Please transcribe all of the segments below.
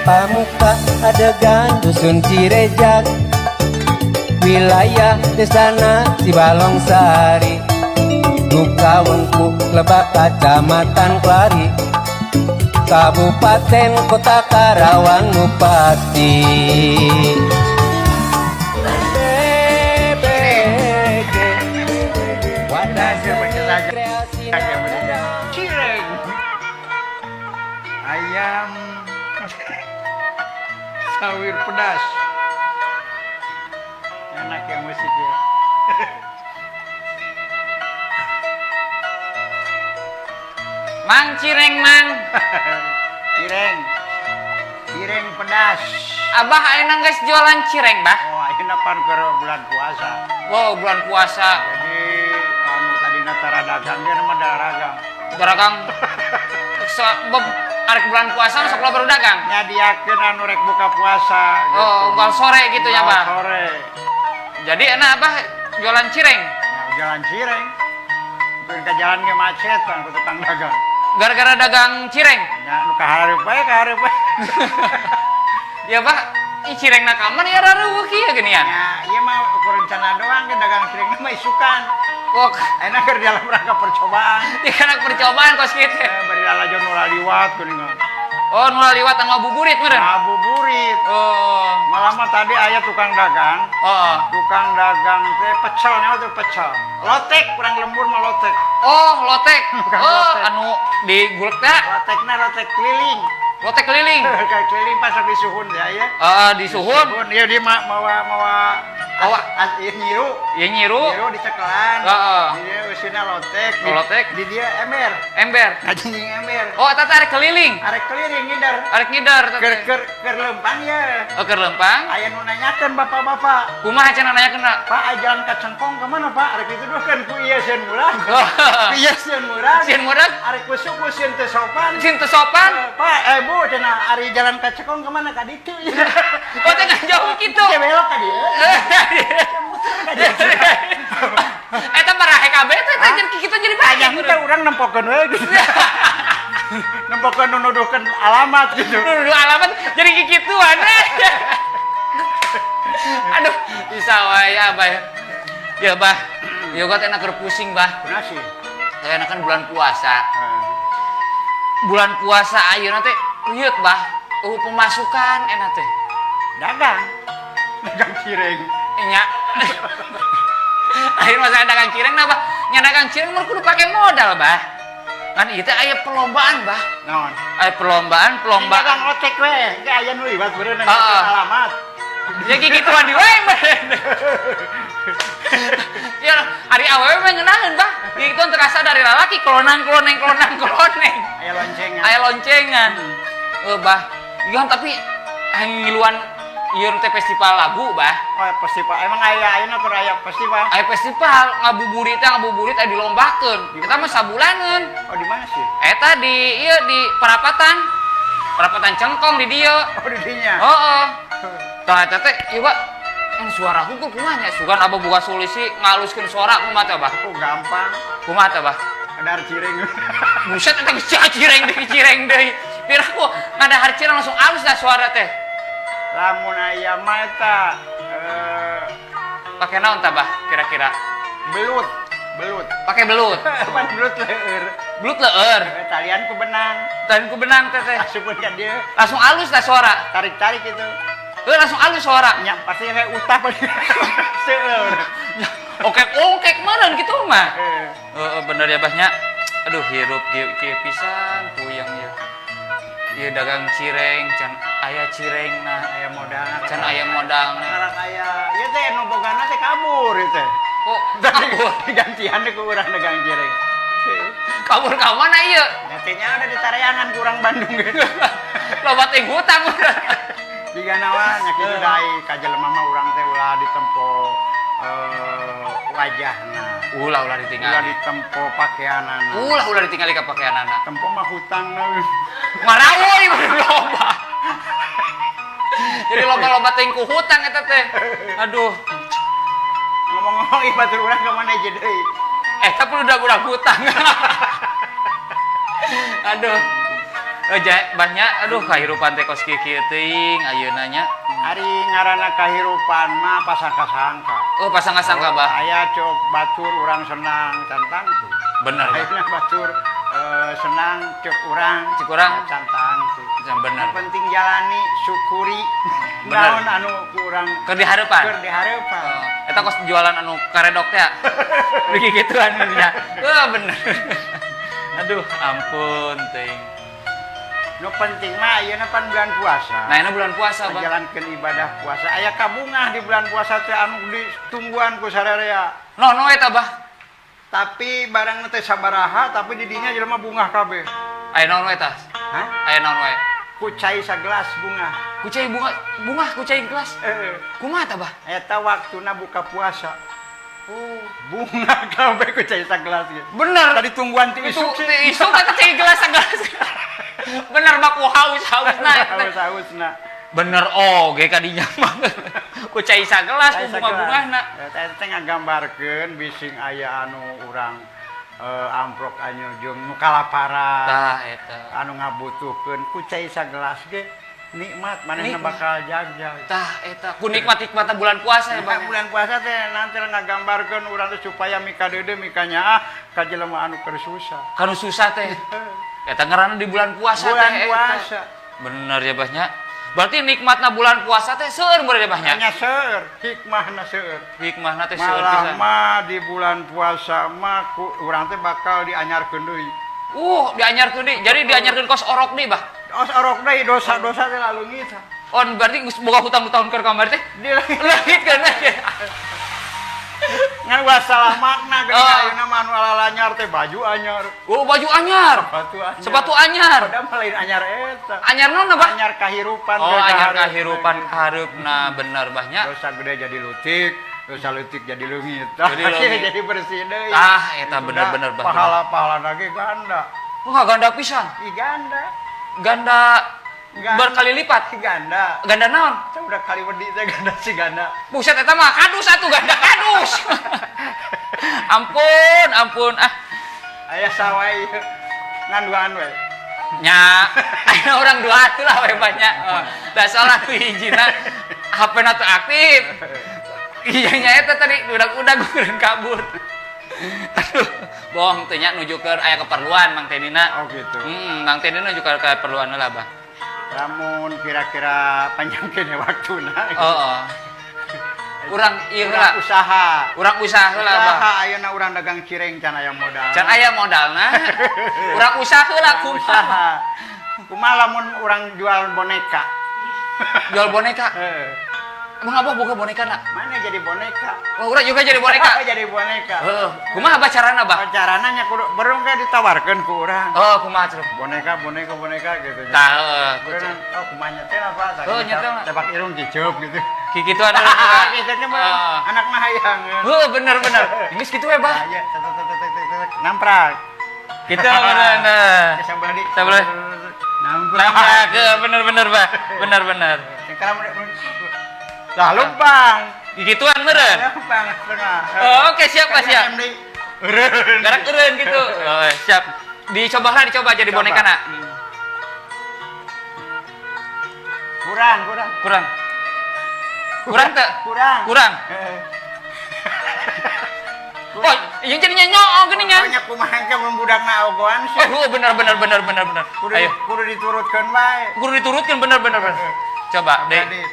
Pamuka, adegan Dusun Cirejak, wilayah Desana Cibalong Sari, Duka Wengku, Lebak, Kecamatan Klari, Kabupaten Kota Karawang nu pasti. BBG Wadah Kreasi. Cireng. Ayam sawir pedas. Enak ya musiknya. Mang, cireng, Mang. Cireng. Cireng pedas. Abah ayeuna geus jualan cireng, Bah? Oh, ayeuna pan keur bulan puasa. Wow, bulan puasa. Jadi anu tadina tara dagang ge mah dagang. Dagang. Arek bulan puasa sok loba baru dagang. Nyadiakeun anu rek buka puasa gitu. Oh, unggal sore gitu ya, Unggal Bah? sore. Jadi enak Abah jualan cireng. Ya, jualan cireng. Keur ka jalan ge macet kan ku tukang dagang. Gara-gara dagang cireng. Ya, nu kahareup bae, kahareup bae. Ya, Bah, ih cireng na kaman ya rareuweuh kieu geuningan. Ya, ieu mah ukur rencana doang ge dagang cireng mah isukan. Wah, Enak keur dalam rangka percobaan. Di kana percobaan kos kitu. Eh, bari lalajo nu laliwat geuningan. Oh, nu laliwat anu ngabuburit meureun. Ngabuburit. Oh. Malah mah tadi aya tukang dagang. Oh. Tukang dagang teh pecelnya tuh pecel. Lotek, kurang lembur mah lotek. Oh, lotek. Bukan Oh, lotek. Anu di gulek teh. Lotekna lotek keliling. Lotek keliling. Kayak keliling pas di suhun ya, ya. Heeh, di suhun. Suhun, iya dia mah mawa mawa Mawa. Ieu nyiru. Ieu nyiru. Nyiru dicekelan. Heeh. Di dia eusina lotek. Oh, lotek. Di dia ember. Ember. Ngajingjing ember. Oh, eta teh arek keliling. Arek keliling ngider. Arek ngider eta Keur teh. keur keur lempang ya. Oh, keur lempang. Aya nu nanyakeun bapak-bapak. Kumaha cenah nanyakeun? Pak, aya jalan ka Cengkong ke mana, Pak? Arek dituduhkeun ku ieu sieun murag. Ku ieu sieun murag. Sieun murag. Arek ku suku sieun teu sopan. Sieun teu sopan. Pak, Bu, cenah ari jalan ka Cengkong ke mana ka ditu? Oh, teh jauh kitu. Teh belok ka dieu. Muter ka dieu. Eta mah HKB teh teh jadi kitu jadi banyak. Aya teh urang nempokeun we gitu. Nempokeun nu nuduhkeun alamat gitu. Nuduh alamat jadi kikituan. Aduh, bisa wae ya, Abah. Ya, Bah. Ya gua teh enak keur pusing, Bah. Kunaon sih? Teh enak kan bulan puasa. Bulan puasa ayeuna teh rieut, Bah. Eueuh pemasukan enak teh. Dagang. Dagang cireng. Nya. Akhir masa dagang cireng nah, Bah. Nya dagang cireng mah kudu pake modal, Bah. Kan ieu teh aya perlombaan, Bah. Naon? Aya perlombaan, perlombaan. Dagang lotek we, ge aya nu liwat beureun Heeh. alamat. Ya kikituan di wae meureun. Ya ari awewe mah ngeunaheun, Bah. Kikituan teu dari lalaki klonang kloneng klonang kloneng. Aya loncengan. Aya loncengan. Heuh, Bah. Ieu tapi hayang ngiluan ieu teh festival lagu, Bah. Oh, festival. Emang aya ayeuna keur aya festival? Aya festival ngabuburit teh ngabuburit aya dilombakeun. Eta mah sabulaneun. Oh, di mana sih? Eta di ieu di Parapatan. Parapatan Cengkong di dieu. Oh, di dinya. Heeh. Tah eta teh ieu, Bah. Kan suara hukum kumaha nya? Sugan abah buka solusi ngaluskeun suara kumaha teh, Bah? Oh, gampang. Kumaha teh, Bah? Kadar cireng. Buset eta geus cireng deui cireng deui. Piraku ngadahar cireng langsung alus dah suara teh. Lamun aya mah eta Pake naon tah, Bah, kira-kira? Belut, belut. Pake belut. Pan belut leur. Belut leur. Talian ku benang. Talian ku benang teh teh. Asupkeun ka dieu. Langsung alus dah suara. Tarik-tarik itu. Heuh, langsung alus suara. Nya pasti kayak utah pasti. Seueur. Oke, oke meureun kitu mah. Eh. Heeh, bener ya, Bah nya. Aduh, hirup kieu kieu pisan puyeng ya. Ieu dagang cireng, can aya cirengna. Aya modalna. Can aya modalna. Sekarang aya, ieu teh nu bogana teh kabur ieu teh. Kok kabur? Digantian ku urang dagang cireng. Kabur ka mana ieu? Nantinya ada di Tarayangan kurang Bandung gitu. Loba teh hutang. Jiga nawa nya kitu da ai ka jelema mah urang teh ulah ditempo wajahna. Ulah ulah ditinggali. Ulah ditempo pakaianana. Ulah ulah ditinggali ka pakaianana. Tempo mah hutangna. Ngarawuy loba. Jadi loba-loba teh ku hutang eta teh. Aduh. Ngomong-ngomong ieu batur urang ka mana hiji deui? Eta pun udah budak hutang. Aduh. Eh, banyak, aduh, kahirupan teh kos kieu teuing ayeuna nya. Ari ngaranna kahirupan mah pasangka-sangka. Oh, pasangka-sangka, Bah. Aya cok batur urang senang can tangtu. Bener, Bah. Ayeuna batur senang cek urang. Cek urang. Can tangtu. Ya, bener. Yang penting jalani, syukuri. Bener. Naon anu ku urang Keur dihareupan. keur dihareupan. Oh, eta kos jualan anu karedok teh ya. Dugi gituan nya. Wah, bener. Aduh, ampun teuing. Nu penting mah ayeuna pan bulan puasa. Nah, ini bulan puasa, Bang. Menjalankan ibadah puasa. Aya kabungah di bulan puasa teh anu ditungguan ku sararea. No, no eta, Bah. Tapi barang teh sabaraha tapi di dinya jelema bungah kabeh. Aya naon we eta? Hah? Aya naon wae? Ku cai sagelas bungah. Ku cai bunga, bungah ku cai gelas. Eh, Kumaha tah, Bah? Eta waktuna buka puasa. Oh, Bungah kabeh ku cai sagelas ge. Bener. Tadi tungguan ti Itu isuk sih. ti isuk eta cai gelas gelas. Bener baku haus-hausna. Haus-hausna. Bener oge kadinya mah. Ku cai sagelas ku bunga-bungahna. Eta teh ngagambarkeun bising aya anu urang amprok anu jeung nu kalaparan. Tah eta. Anu ngabutuhkeun ku cai sagelas ge nikmat manehna Nikmat. bakal jagjag. Tah eta ku nikmat-nikmatna bulan puasa ya, Nah, Bang. bulan puasa teh nanti ngagambarkeun urang teh supaya mikadeudeuh mikanyaah ka jelema anu keur susah. Kanu susah teh. Eta ngaranna di bulan puasa Bulan teh. Eta. puasa. Bener ya, Bah nya. Berarti nikmatna bulan puasa teh seueur meureun ya, Bah nya. Hanya seueur, hikmahna seueur. Hikmahna teh seueur Malah pisan. mah di bulan puasa mah ku urang teh bakal dianyarkeun deui. Dianyarkeun deui. Jadi dianyarkeun kos orok deui, Bah. Os orok deui dosa-dosa teh lalungit. Oh, berarti geus boga hutang tahun keur kamari teh. Di Leungitkeun aja. ngan ulah salah makna geuning Oh. ayeuna mah anu anyar teh baju anyar, Oh, baju anyar. sepatu anyar. Sepatu anyar. Padahal mah lain anyar eta. Anyar naon, Bah? Anyar kahirupan Oh, ke anyar kaharep. kahirupan kahareupna bener, Bah nya. Dosa gede jadi leutik, dosa leutik jadi leungit. Jadi leungit. Jadi bersih deui. Tah, eta Udah, bener-bener, Bah. Pahala-pahala lagi ganda. Wah, ganda pisan. Ih ganda. Ganda Ganda. berkali lipat. Ih ganda. Ganda naon? Saya udah kali wedi teh ganda si ganda. Buset, eta mah kadus atuh, ganda kadus. Ampun, ampun. Ah, Aya sawai ngan duaan we. Nya, aya orang dua atuh lah we banyak. Oh, da salah nu hijina HP-na teu aktif. Iya nya eta tadi udah-udah gureun kabur. Aduh, bohong teh nya, nuju keur aya keperluan Mang Tedina. Oh gitu. Mang Tedina nuju keur keperluan lah, Bah. Lamun kira-kira panjang kene waktuna. Oh, oh. Urang ieu Urang heula. usaha. Urang usaha heula, Bah. Usaha ayeuna urang dagang cireng can aya modal. Can aya modalna. Urang usaha heula kumaha. Usaha. Kumaha lamun urang jual boneka? Jual boneka. Heeh. Emang abah boga boneka na? Mana jadi boneka? Oh, urang juga jadi boneka. Jadi boneka. Heeh. Kumaha bah carana, Bah? Carana nya kudu berung kayak ditawarkeun ku urang. Oh, kumaha terus? Boneka, boneka, boneka gitu. Tah, heeh. Urang, oh kumaha nyetel apa? Tadi Oh, nyetel mah. Tebak irung ciceup gitu. Kikituan ada Gitu kan anak mah hayang. Heeh, bener bener. Geus kitu we, Bah. Nah, iya, tek, tek, tek, tek, tek, tek, namprak. Gitu bener. Nah. Ya, sebelah di. Sebelah. Namprak. Namprak, heeh, bener bener, Bah. Bener bener. Sekarang lah lumpang. Gituan meureun. Lumpang setengah. Oh, oke, siap, Pak, siap. MD. Eureun. Garak eureun gitu. Oh, siap. Dicobalah, dicoba jadi Coba. boneka nak. Kurang, kurang. Kurang. Kurang teu? Kurang. Kurang. Heeh. Oh, yang jadi nyoong geuning nya. Banyak kumaha ke mun budakna ogoan sih. Oh, bener bener bener bener bener. Kudu Ayo. kudu diturutkeun wae. Kudu diturutkeun bener bener bener. Coba, Deh. deh.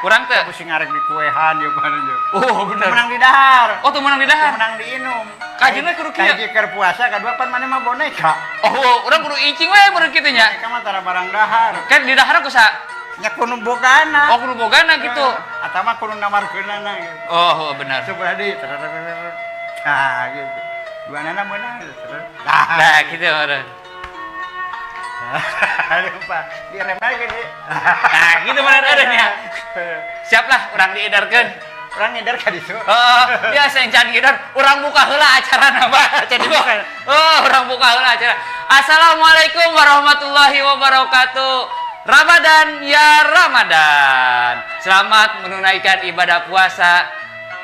Kurang teu? Pusing ngarek di kuehan ieu mah ieu. Oh, bener. Menang di dahar. Oh, tuh menang di dahar. Menang di inum. Kajeuna kudu kieu. Kahiji keur puasa, kadua pan maneh mah boneka. Oh, urang kudu incing we meureun kitu nya. Boneka mah tara barang dahar. Kan di dahar ku sa? Nya kudu bogana. Oh, kudu bogana gitu. Atau mah kudu namarkeunana gitu. Oh, oh, benar. Sebelah di. Nah, gitu. Dua nana menang. Nah, Nah, gitu meureun. lupa. Direm lagi nih. Nah, gitu meureun eureun nya. Siap lah, urang diedarkeun. Urang ngedar ka ditu. Oh, biasa yang can ngedar, urang buka heula acarana, Pak. Acara dibuka. Oh, urang buka heula acara. Assalamualaikum warahmatullahi wabarakatuh. Ramadan ya Ramadan. Selamat menunaikan ibadah puasa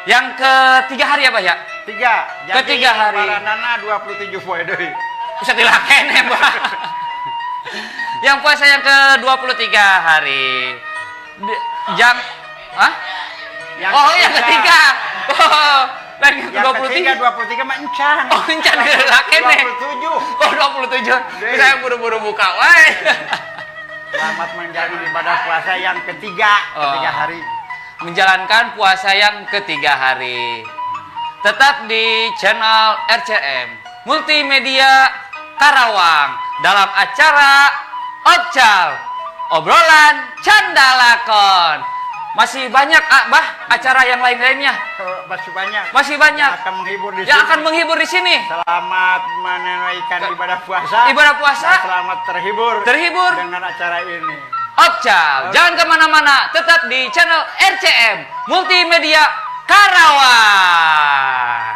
yang ketiga hari ya, Pak ya? Tiga. Ketiga hari. Lebaranana 27 poe deui. Bisa dilaken ya, Pak. Yang puasa yang ke-23 hari. Jang. Hah? Yang Oh, yang ketiga. Oh, dan yang Yang ketiga ke-23. 23 mah encan. Oh, encan heula keneh. 27. Oh, 27. Deui. Saya buru-buru buka wae. Selamat menjalani ibadah puasa yang ketiga, ketiga hari. Menjalankan puasa yang ketiga hari. Tetap di channel RCM Multimedia Karawang dalam acara Obcal, obrolan candalakon. Masih banyak, ah, Bah, acara yang lain-lainnya. Oh, masih banyak. Masih banyak Yang akan menghibur di yang sini. akan menghibur di sini. Selamat menunaikan ibadah puasa. Ibadah puasa. Dan selamat terhibur. Terhibur. Dengan acara ini. Obcal, jangan kemana-mana, tetap di channel RCM Multimedia Karawang.